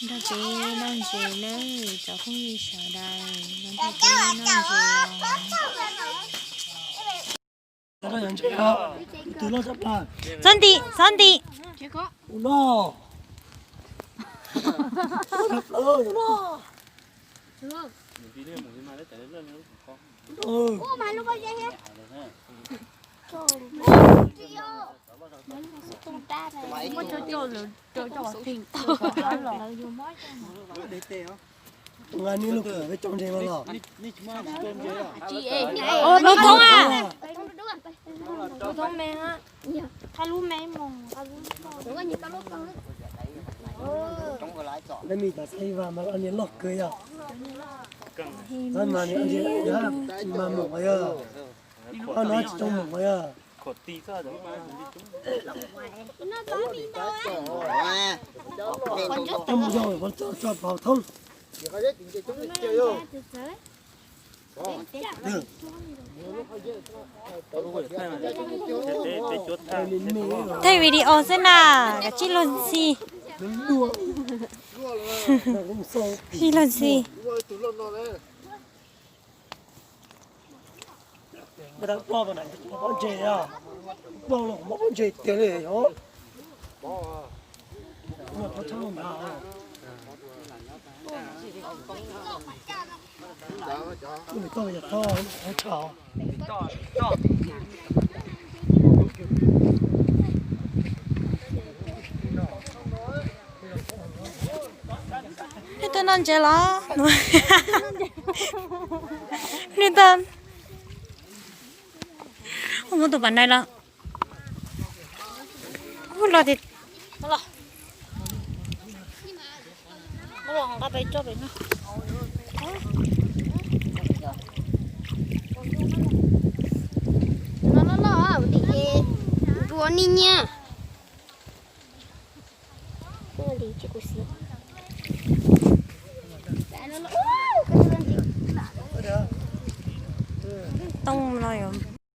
Nrog peb noj ntses nawb cov phooj ywg sawv daws, los nrog peb noj ntses os. Txhob ntim, txhob ntim. Lub thoob a, lub thoob me, thaj lub me mus. Lub me tas xaib vas mas niag loj kawg yog, mas niag mas mum yog, ob no tsis tau mum yog. Coj mus yog, tso pov thoob. Thaij video xwb na, kav tsij luag ntxhi. Tsij luag ntxhi. Pob ntses, pob ntses tiag li os. Nws tuaj noj ntses los? Nws tuaj, muab tus pas nai los. Ub, los tias, muab los nqa pem tso pem no. No no no, nruas ni nyias. Tooj no yuav